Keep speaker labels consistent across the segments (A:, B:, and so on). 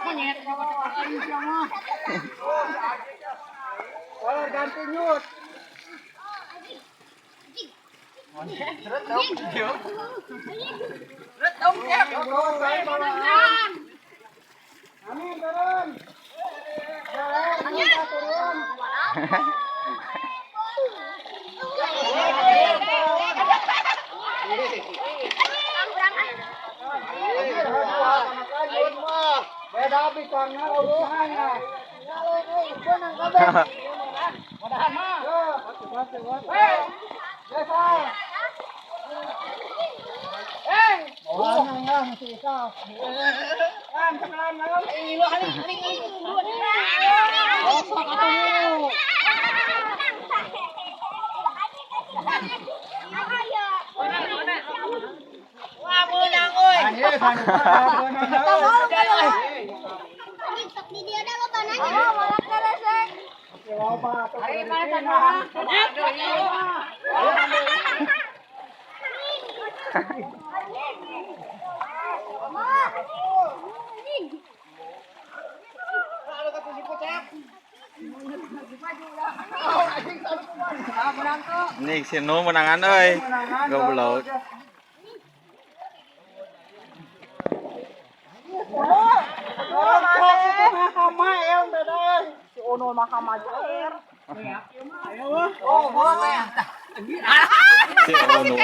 A: Monyet. Kolor ganti nyut. Amin turun. Jalan, amin turun. Beda bicangna eueuhan. Mudahan mah. Oh, masih isa. Kan kenalan Oh, sok atuh.
B: Wah, meunang euy.
C: Sok di dia dah lo bananya. Malah keresek.
B: Hari mana tanah?
D: Nih si Nu menangan euy. Goblok.
B: Si Ono mah majer.
D: Si Ono.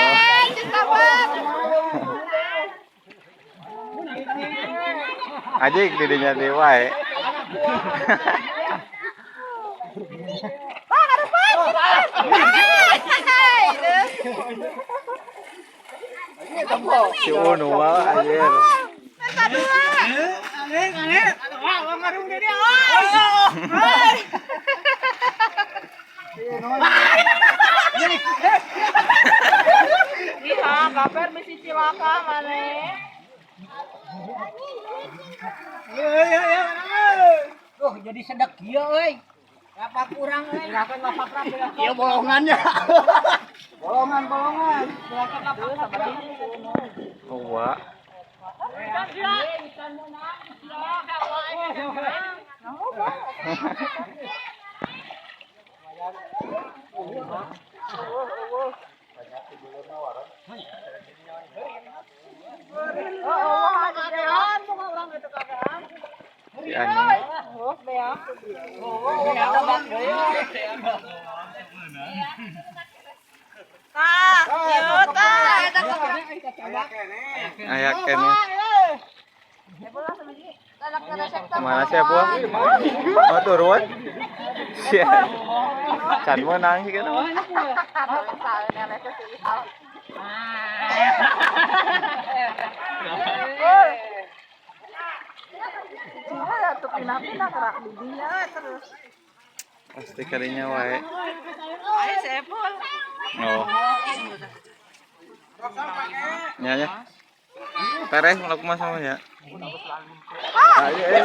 D: Anjing didinya deui wae. Si Ono mah anjir.
B: Iya, kaper misi cilaka maneh.
A: Duh, jadi sedek ieu euy. Apa kurang euy? Iya bolongannya. Bolongan, bolongan.
D: Wah. Si anjing.
B: Tah, ieu tah.
D: Aya keneh. Kemana sih Apua? Oh turun. Sia. Can meunang sih kan.
B: Tuh pindah-pindah kerak didinya terus.
D: Pasti kalinya wae.
B: Ayo Sepul.
D: Oh. Nya nya. Tereh mulak mah sama ya. Ayo ayo.